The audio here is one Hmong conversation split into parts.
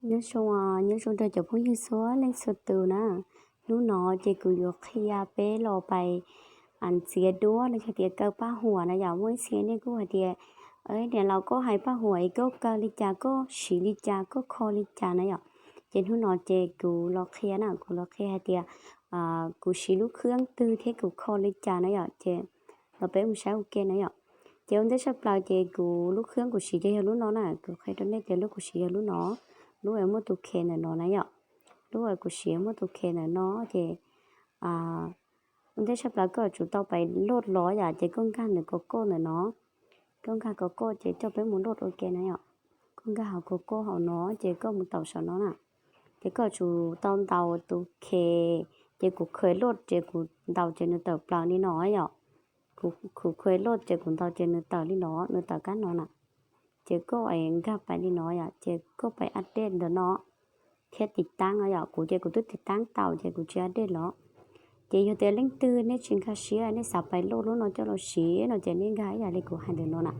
Nyob zoo, nyob zoo rau cov phooj ywg txhua leej txhua tus na. Hnub no ces kuv yuav qhia peb los pais txiav duab los yog tias kaw paj huam na yom. Muaj ib txhia nej kuj hais tias, niam laus koj hais paj huam es koj kaw li cas, koj siv li cas, koj kho li cas na yom. Ces hnub no ces kuv los qhia na, kuv los qhia hais tias kuv siv lub khab twg thiab kuv kho li cas na yom. Ces los peb mus saib ua ke na yom. Ces ua ntej tshaj plaws ces kuv lub khab kuv siv ces yog lub no na, kuv qhia rau nej tias lub kuv siv yog lub no, lub uas muaj tus khes ntawm no na yom. Lub uas kuv siv muaj tus khes ntawm no ces ua ntej tshaj plaws koj yuav tsum tau pais loj los yom, ces koj nkag nws kaum kauj ntawm no, koj nkag kaum kauj ces coj peb mus loj ua ke na yom. Koj nkag hauv kaum kauj hauv no ces koj mus taum saum no na, ces koj yuav tsum tau ntaus tus khes, ces kuv khes loj ces kuv ntaus ces nws tawm plaws li no yom. Kuv khes loj ces kuv ntaus ces nws tawm li no, nws tawm kab no na. Ces koj nkag pais li no yom, ces koj pais update ntawm no thiab tiv taab no yom. Kuv ces kuv twb tiv taab tau ces kuv tsis update los. Ces yog tias leej twg nej tsis nkag siab nej xav pais load lub no coj los siv no ces nej nkag ib yam li kuv hais ntawm no na.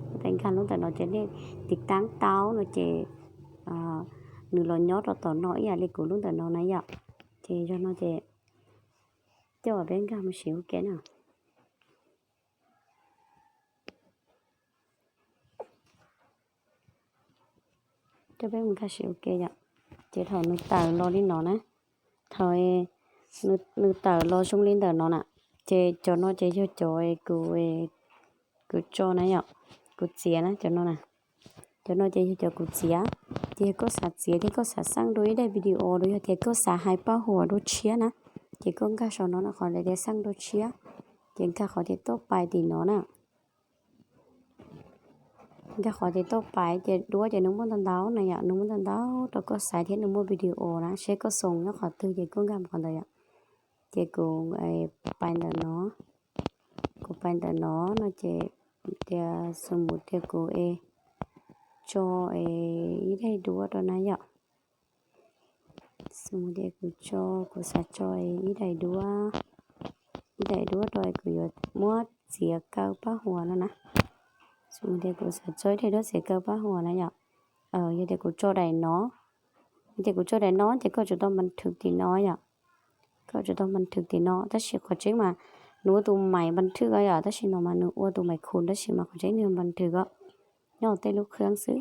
Nej pais nkag lub ntawm no ces nej tiv taab tau no ces nws los nyob rau tom no ib yam li kuv lub ntawm no na yom. Ces yog no ces coj peb nkag mus siv ua ke na. Coj peb mus nkag siv ua ke yom. Ces thaum nws tawm los li no na, thaum nws tawm los zoo li ntawm no na, ces cov no ces yog cov kuv, kuv tso na yom, kuv txiav na cov no na. Cov no ces yog cov kuv txiav. Ces yog koj xav txiav thiab koj xav xeej dua ib daim video los yog tias koj xav hais paj huam dua tshiab na, ces koj nkag saum no na, qhov tias xeej dua tshiab, ces nkag qhov tias tuaj pais tim no na. Nkag qhov tias tuaj pais ces duab ces nws muaj ntau ntau na yom, nws muaj ntau ntau rau koj xaiv thiab nws muaj video na, seb koj xoo nyob qhov twg ces koj nkag mus qhov ntawd yom. Ces kuv pais ntawm no, kuv pais ntawm no no ces tias xu mus tias kuv es tso es ib daim duab rau na yom. Xu mus tias kuv tso, kuv xav tso ib daim duab, ib daim duab rau kuv yuav muab txiav kaw paj huam no na. Xu mus tias kuv xav tso ib daim duab txiav kaw paj huam na yom. Yog tias kuv tso daim no, yog tias kuv tso daim no ces koj tsum tau npas thwm tim no yom. Koj tsum tau npas thwm tim no, tab sis qhov tseeb mas nws ua tus mais npas thwm yom, tab sis no mas nws ua tus mais khum, tab sis mas qhov tseeb nws npas thwm os. Nyob tej lub khab xwb.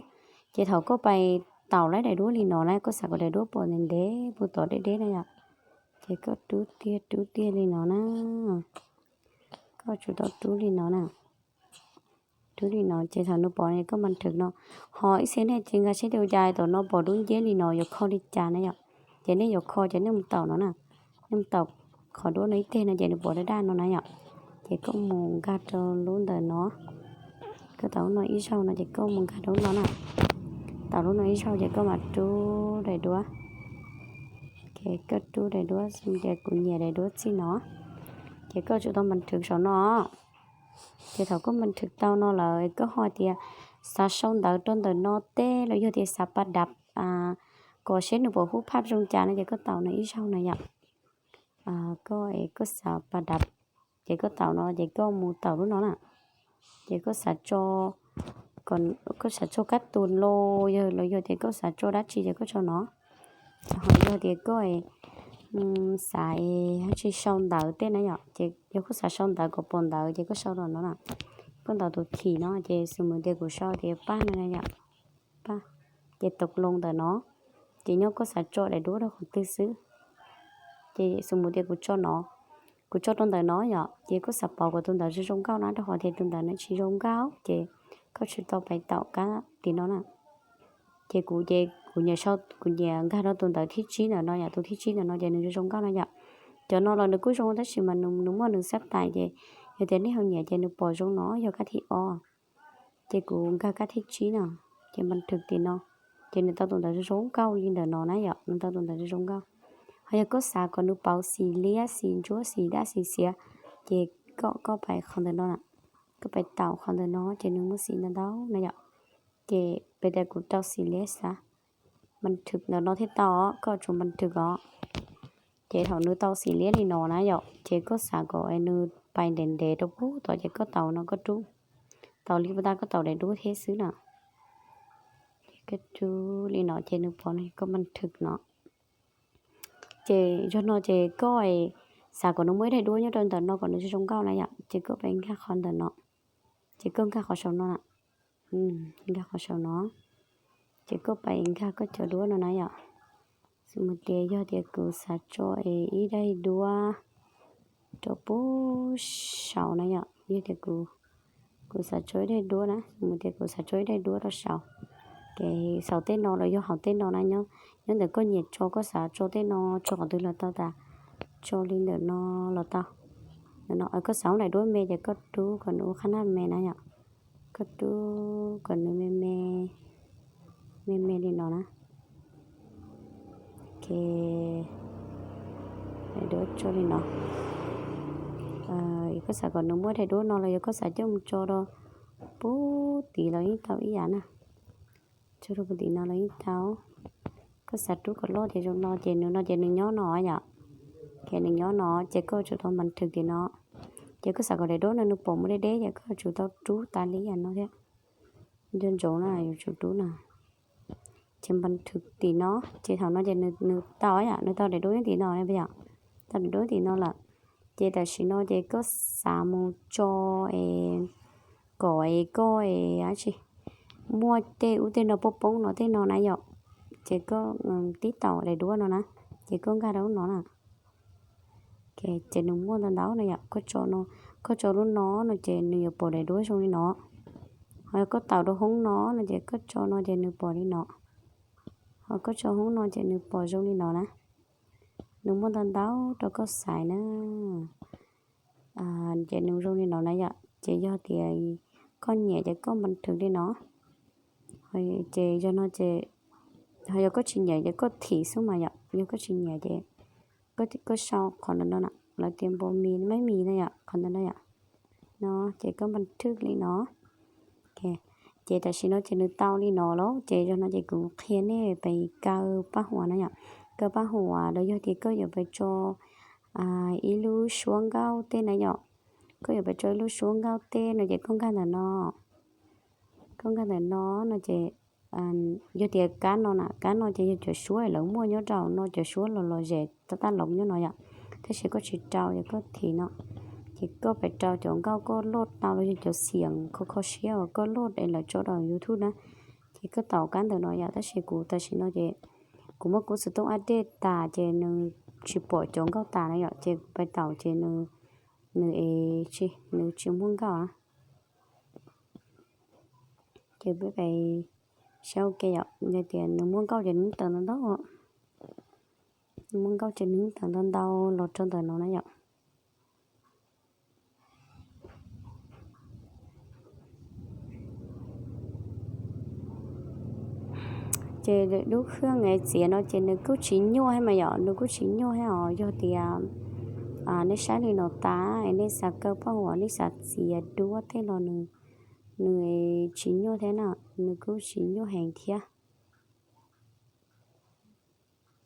Ces thaum koj pais taum laib daim duab li no na, koj xav kom daim duab pom ntev ntev puag tom deb deb na yom, ces koj rub tiag rub tiag li no na. Koj tsum tau rub li no na. Rub li no ces thaum nws pom koj npas thwm no, ho ib txhia nej ces nkag siab tias ua cas tom no pom dub nciab li no yuav kho li cas na yom. Ces nej yuav kho ces nej mus taum no na, nej mus taum qhov duab no ib teg no ces nws pom daj daj no na yom. Ces koj mus nkag rau lub ntawm no, koj taum lub no ib zaug no ces koj mus nkag rau lub no na. Taum lub no ib zaug ces koj mam rub daim duab. Koj rub daim duab xwb ces kuv nyiam daim duab txij no, ces koj tsum tau npas thwm saum no. Ces thaum koj npas thwm tau no lawm koj ho tias xav sau ntawv rau ntawm no teb los yog tias xav pas dab kom seb nws puas hub phaj zoo cas no ces koj taum no ib zaug na yom. Koj, koj xav pas dab, ces koj taum no ces koj mus taum lub no na. Ces koj xav tso, koj xav tso kab tus los yog los yog tias koj xav tso dab tsi ces koj tso no. Ho yog tias koj xav tsis sau ntawv tej na yom, ces yog koj xav sau ntawv kom pom ntawv ces koj sau rau no na. Koj ntaus tus thim no ces xu mus tias kuv sau tias paj no na yom, paj, ces taum loo ntawm no, ces nyob koj xav tso daim duab rau qhov twg xwb. Ces xu mus tias kuv tso no, kuv tso rau ntawm no yom, ces koj xav pauv kom tus ntawv zoo zoo nkauj na, rau qhov tias tus ntawv no tsis zoo nkauj ces koj tsum tau pais taum kab tim no na. Ces kuv ces kuv nyiam sau, kuv nyiam nkag rau tus ntawv thib tsib ntawm no yom, tus thib tsib ntawm no ces nws zoo zoo nkauj no yom. Cov no los nws kuj zoo tab sis mas nws muaj nws xab tais ces yog tias nej ho nyiam ces nws pom zoo no yog kab thib ob. Ces kuv nkag kab thib tsib no, ces npas thwm tim no, ces nws tau tus ntawv zoo zoo nkauj li ntawm no na yom, nws tau tus ntawv zoo zoo nkauj. Ho yog koj xav kom nws pauv xim liab xim ntsuab xim daj xim xiav, ces koj, koj pais qhov ntawm no na, koj pais taum qhov ntawm no ces nws muaj xim ntau ntau na yom. Ces peb tias kuv tau xim liab xav, npas thwm ntawm no thiaj tau, koj tsum npas thwm os. Ces thaum nws tau xim liab li no na yom, ces koj xav kom nws pais ntev ntev rau puag tod ces koj taum no koj rub, taum li puag ta koj taum daim duab thiab xwb na. Ces Koj rub li no ces nws pom no koj npas thwm no. Ces yog no ces koj xav kom nws muaj ib daim duab nyob rau ntawm no kom nws zoo zoo nkauj na yom, ces koj pais nkag qhov ntawm no, ces koj nkag qhov saum no na, nkag qhov saum no, ces koj pais nkag koj cov duab no na yom. Xws mus tias yog tias kuv xav tso es ib daim duab rau pub saud na yom, yog tias kuv, kuv xav tso ib daim duab na, xws mus tias kuv xav tso ib daim duab rau saud, ces saum tej no los yog hauv tej no na, nyob ntawm koj nyiam tso, koj xav tso tej no tso qhov twg los tau, tas tso li ntawm no los tau. Ntawm no koj xav ua daim duab me ces koj rub kom nws ua qhab naj me na yom, koj rub kom nws me me, me me li no na. Ok, daim duab tso li no. Koj xav kom nws muaj daim duab no los yog koj xav coj mus tso rau pub tid los yeej tau ib yam na. Tso rau pub tid no los yeej tau. Koj xav rub kom loj ces zoo no, ces nws no ces nws nyob no yom. Ces nws nyob no ces koj tsum tau npas thwm tim no. Ces koj xav kom daim duab no nws pom mus deb deb ces koj tsum tau rub tas li yam no thiab. Nco ntsoov na, yuav tsum rub na. Ces npas thwm tim no, ces thaum no ces nws tau yom, nws tau daim duab nyob tim no yom, tau daim duab tim no lawm. Ces tam sim no ces koj xav mus tso es kom es koj es dab tsi, muaj tej ub tej no poob poob no tej no na yom, ces koj tib taus daim duab no na, ces koj nkag rau lub no na. Ces nws muaj ntau ntau no yom, koj tso no, koj tso lub no no ces nws yuav pom daim duab zoo li no. Ho yog koj taus rau hoob no no ces koj tso no ces nws pom li no. Ho koj tso hoob no ces nws pom zoo li no na. Nws muaj ntau ntau rau koj xaiv na. Ces nws zoo li no na yom, ces yog tias koj nyiam ces koj npas thwm li no. Ces yog no ces, ho yog koj tsis nyiam ces koj thim xwb mas yom, yog koj tsis nyiam ces koj sau qhov ntawm no na, lawv tias npau mis mab mis na yom, qhov ntawm no yom. No ces koj npas thwm li no. Ces tam sim no ces nws tau li no lawm, ces yog no ces kuv qhia nej pais kaw paj huam na yom. Kaw paj huam los yog tias koj yuav pais tso ib lub suab nkauj tej na yom. Koj yuav pais tso ib lub suab nkauj tej no ces koj nkag ntawm no. Koj nkag ntawm no no ces yog tias kab no na, kab no ces yog cov suab lawv muaj nyob rau no, cov suab los los zem tab tab loos nyob no yom. Tab sis koj tsis rau ces koj thim no, ces koj pais rau cov nkauj koj load tau los yog cov xiam kho kho siab uas koj load es lawv tso rau YouTube na, ces koj taus kab ntawm no yom. Tab sis kuv tam sim no ces kuv muab kuv xov tooj update tas ces nws tsis pom cov nkauj tas na yom, ces pais taus ces nws, nws es tsis, nws tsis muaj nkauj na. Ces peb pais saib ua ke yom, yog tias nws muaj nkauj ces nws tawm ntau ntau, nws muaj nkauj ces nws tawm ntau ntau los rau ntawm no na yom. Ces lub khaj es txiav no ces nws kuj tsis nyuaj thiab mas yom, nws kuj tsis nyuaj thiab os. Yog tias nej saib li no tas es nej xav kaw paj huam, nej xav txiav duab tej los nws, nws tsis nyuaj thiab na, nws kuj tsis nyuaj heev thiab.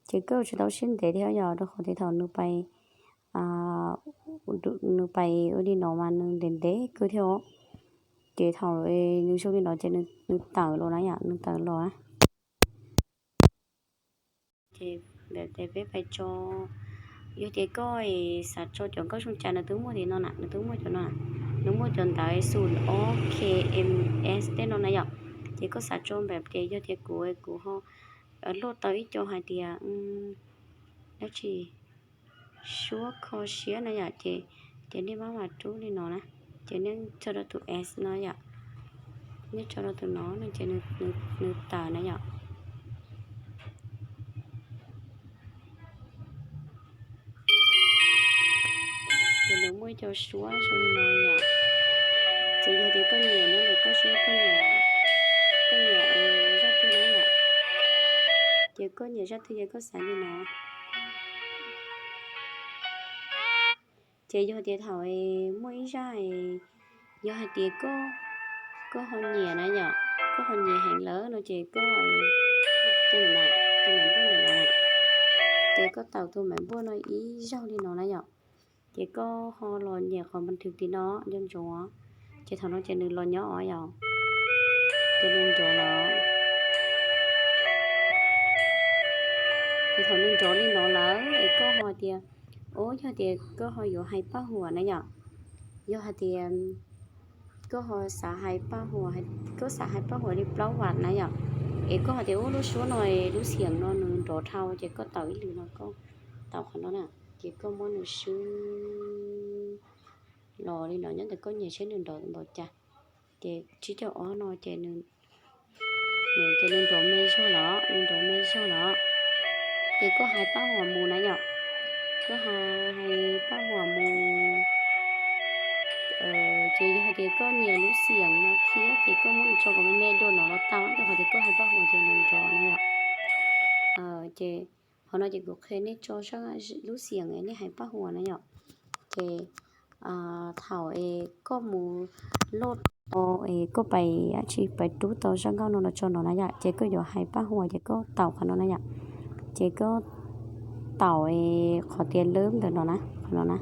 Ces koj tsis tau siab ntev thiab yom, rau qhov tias thaum nws pais, nws pais ua li no mas nws ntev ntev kawg thiab os. Ces thaum nws zoo li no ces nws tawm los na yom, nws tawm los na. Ces peb pais tso, yog tias koj xav tso cov nkauj zoo cas nws twb muaj tim no na, nws twb muaj cov no, nws muaj cov ntawv xum ob K M S tej no na yom. Ces koj xav tso npam ces yog tias kuv, kuv ho luaj tau ib co hais tias dab tsi suab kho siab na yom, ces, ces nej maj mam rub li no na, ces nej tso rau tus S no yom, nej tso rau tus no no ces nws tawm na yom. Ces nws muaj ib co suab zoo li no yom. Ces yog tias koj nyiam nyob ntawm koj seb koj nyiam, koj nyiam zaj twg na yom. Ces koj nyiam zaj twg ces koj xav li no. Ces yog tias thaum muaj ib zaj, yog hais tias koj, koj ho nyiam na yom, koj ho nyiam heev lawm no ces koj, tus, tus maim npuaj no, ces koj taus tus maim npuaj no ib zaug li no na yom. Ces koj ho los nyem qhov npas thwm tim no nco ntsoov, ces thaum no ces nws los nyob os yom, ces nws nrov los. Ces thaum nws nrov li no lawm es koj ho tias, o, yog tias koj ho yuav hais paj huam na yom, yog hais tias koj ho xav hais paj huam, koj xav hais paj huam li plaub vam na yom, es koj ho tias, ub, lub suab no, lub xiam no nws nrov dhau, ces koj taus ib lwm no, koj taus qhov no na, ces koj muab nws swb los li no nyob ntawm koj nyiam seb nws nrov npaum cas. Ces tsib caug ob no ces nws, ces nws nrov me zog los, nws nrov me zog los. Ces koj hais paj huam mus na yom, koj hais paj huam mus. Ces yog hais tias koj nyiam lub xiam no thiab ces koj muab nws tso kom me me dua no los tau, rau qhov tias koj hais paj huam ces nws nrov na yom. Ces qhov no ces kuv qhia nej tso lub xiam nej hais paj huam na yom. Ces thaum es koj mus load tau es koj pais dab tsi pais rub tau zaj nkauj no los tso no na yom, ces koj yuav hais paj huam ces koj taus qhov no na yom. Ces koj taus es qhov tias lub ntawm no na, qhov no na.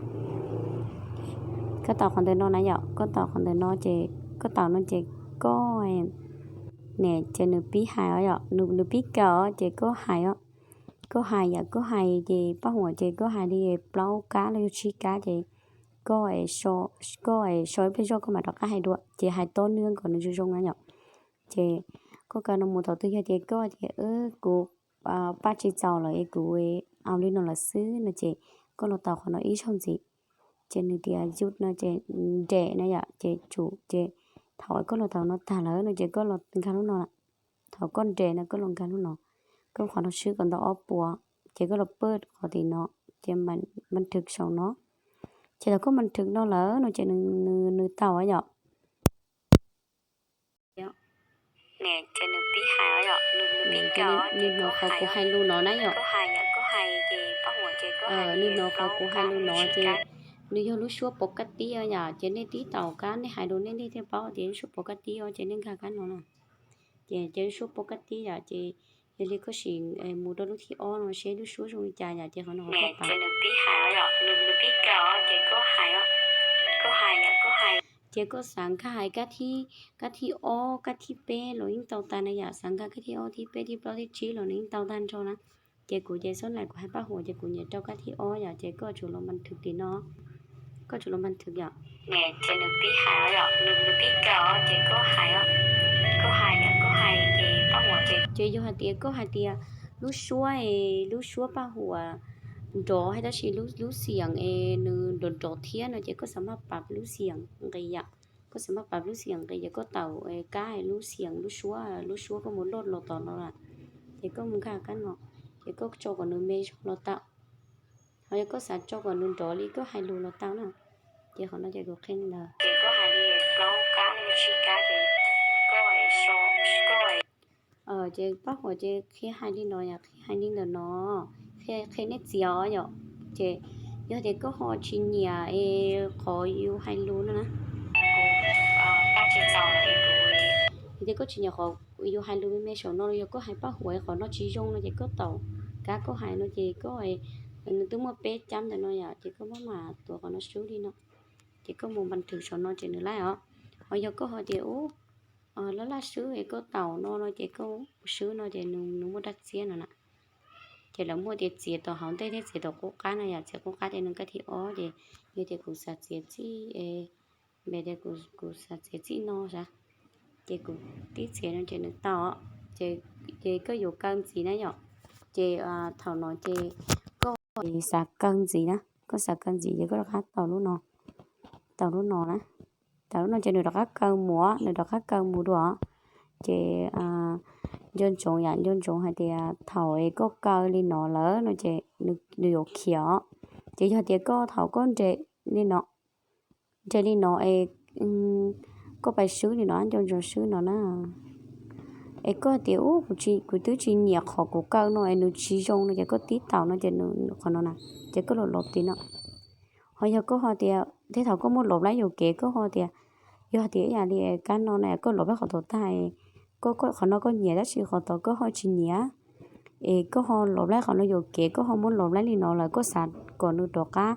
Koj taus qhov ntawm no na yom, koj taus qhov ntawm no ces koj taus no ces koj niam ces nws pib hais os yom, nws pib kaw os ces koj hais os. Koj hais yom, koj hais ces paj huam ces koj hais li plaub kab los yog tsib kab ces koj, koj so ib pliag zog koj mam rov qab hais dua ces hais tob nws kom nws zoo zoo na yom. Ces koj kaw no mus thaum twg yog tias koj tias kuv paj tsis txaus lawm es kuv au li no lawm xwb no ces koj los taus qhov no ib zaug ntxiv. Ces nws tias yus no ces nres na yom, ces tsum ces thaum koj los taus no tag lawm no ces koj los nkag lub no. Thaum koj nres no koj los nkag lub no, koj qhov no swb kom ntau ob puas, ces koj los paj qhov tim no, ces npaj thwv saum no. Ces thaum koj npaj thwv no lawm no ces nws taus yom. Nws hnov qhov kuv hais lus no na yom. Nws hnov qhov kuv hais lus no ces nws yog lub suab pov kab tib os yom, ces nej tib taus kab nej hais lus nej thiaj paub tias lub suab pov kab tib os, ces nej nkag kab no na. Ces, ces lub suab pov kab tib yom, ces yog li koj sim mus rau lub thib ob no seb lub suab zoo li cas yom, ces qhov no ces koj xav nkag hais kab thib, kab thib ob kab thib peb los yeej tau tag na yom, xav nkag kab thib ob thib peb thib plaub thib tsib los nws yeej tau tag nrho na. Ces kuv ces xab lais kuv hais paj huam ces kuv nyem rau kab thib ob yom, ces koj tsum los npaj thwv tim no, koj tsum los npaj thwv yom. Ces yog hais tias koj hais tias lub suab, lub suab paj huam nrov hais tab sis lub xiam es nws nrov nrov thiab no ces koj xav maj pab lub xiam nqis yom. Koj xav maj pab lub xiam nqis ces koj taus kab lub xiam lub suab, lub suab koj mus load los tom no lawm, ces koj mus nkag kab no, ces koj tso kom nws me zog los tau. Ho yog koj xav tso kom nws nrov li koj hais lus los tau na. Ces qhov no ces kuv qhia ntawd. Ces paj huam ces qhia hais li no yom, qhia hais li ntawm no, qhia nej txiav os yom. Ces yog tias koj ho tsis nyiam es qhov yus hais lus no na, yog tias koj tsis nyiam qhov yus hais lus me me saum no los yog koj hais paj huam qhov no tsis zoo no ces koj taus kab koj hais no ces koj, nws twb muaj peb cab ntawm no yom, ces koj maj mam tuav qhov no swb li no, ces koj mus npaj thwv saum no ces nws laib os. Ho yog koj ho tias ub, laj laj swb es koj taus no no ces koj swb no ces nws muaj rab txiab no na. Ces lawv muaj tias txiav tom hauv ntej thiab txiav tom qub qab no yom, txiav qub qab ces nws kab thib ob ces yog tias kuv xav txiav txij, npe tias kuv xav txiav txij no sav, ces kuv tib txiav no ces nws tau, ces koj yuav kaw ntxiv na yom. Ces thaum no ces koj xav kaw ntxiv na, koj xav kaw ntxiv ces koj rov qab taus lub no, taus lub no na, taus lub no ces nws rov qab kaw mus, nws rov qab kaw mus dua. Ces nco ntsoov yom, nco ntsoov hais tias thaum es koj kaw li no lawm no ces nws yuav khiav os. Ces yog tias koj thaum koj nres li no, nres li no es koj pais swb li no, nco ntsoov swb no na. Es koj tias ub, kuv twb tsis nyiam qhov kuv kaw no es nws tsis zoo no ces koj tib taus no ces qhov no na, ces koj los los tim no. Ho yog koj ho tias tej thaum koj muab los laib yuam kev koj ho tias, yog tias ib yam li kab no na koj los laib qhov tod tag, qhov no koj nyiam tab sis qhov tod koj ho tsis nyiam, es koj ho los laib qhov no yuam kev koj ho muab los laib li no lawm koj xav kom nws rov qab,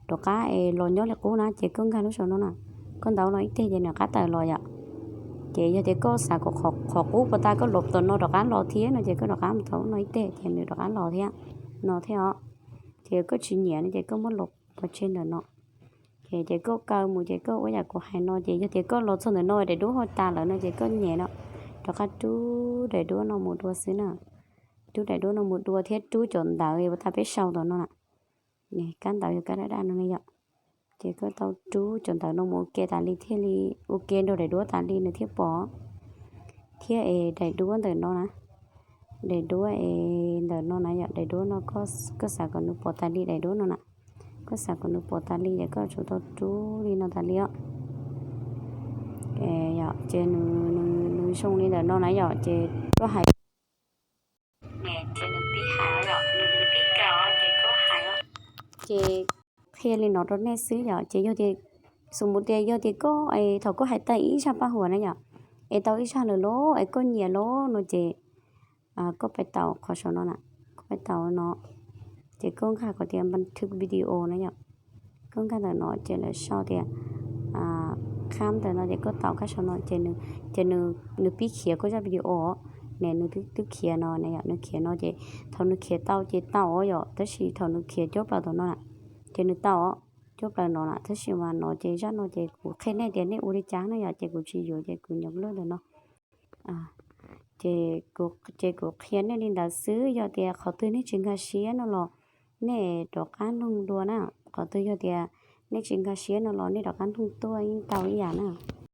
rov qab es los nyob li qub na ces koj nkag lub saum no na, koj ntaus no ib teg ces nws rov qab tawm los yom. Ces yog tias koj xav kom qhov qub puas tag koj los tom no rov qab los thiab no ces koj rov qab mus tom no ib teg ces nws rov qab los thiab. no thiab os. Ces koj tsis nyiam no ces koj muab los pov tseg ntawm no. Ces, ces koj kaw mus ces koj ua yam kuv hais no ces yog tias koj los txog ntawm no daim duab ho tas lawm no ces koj nyem no, rov qab rub daim duab no mus dua xwb na. Rub daim duab no mus dua thiab rub cov ntawv uas tas peb sau tom no na. Kab ntawv yog kab daj daj no ne yom. Ces koj tau rub cov ntawv no mus ua ke tas li thiaj li, ua ke nrog daim duab tas li nws thiaj pom. Thiab es daim duab ntawm no na, daim duab es ntawm no na yom, daim duab no koj xav kom nws pom tas li daim duab no na. Koj xav kom nws pom tas li ces koj tsum tau rub li no tas li os. Ces nws, nws zoo li ntawm no na yom, ces koj hais, ces nws pib hais, nws pib kaw ces koj hais. Ces qhia li no rau nej xwb yom, ces yog tias, xus mus tias yog tias koj, thaum koj hais tag ib zaj paj huam na yom, es tau ib zaj lawm los es koj nyiam los no ces koj pais taus qhov saum no na, koj pais taus no, ces koj nkag qhov tias บันทึกวิดีโอ na yom. Koj nkag ntawm no ces lawv sau tias khab ntawm no ces koj taus kab saum no ces, ces nws pib khiav koj zaj video ne, nws twb khiav no na yom, nws khiav no ces thaum nws khiav tau ces tau os yom, tab sis thaum nws khiav cuab plaws tom no na, ces nws tau os, cuab plaws no na, tab sis mas no ces zaj no ces kuv qhia nej tias nej ua li cas na yom, ces kuv tsis yuav ces kuv nyuam lwj ntawm no. Ces, ces kuv qhia nej li ntawd xwb, yog tias qhov twg nej tsis nkag siab no los nej rov qab nug dua na. Qhov twg yog tias nej tsis nkag siab no los nej rov qab nug tuaj yeej tau ib yam na.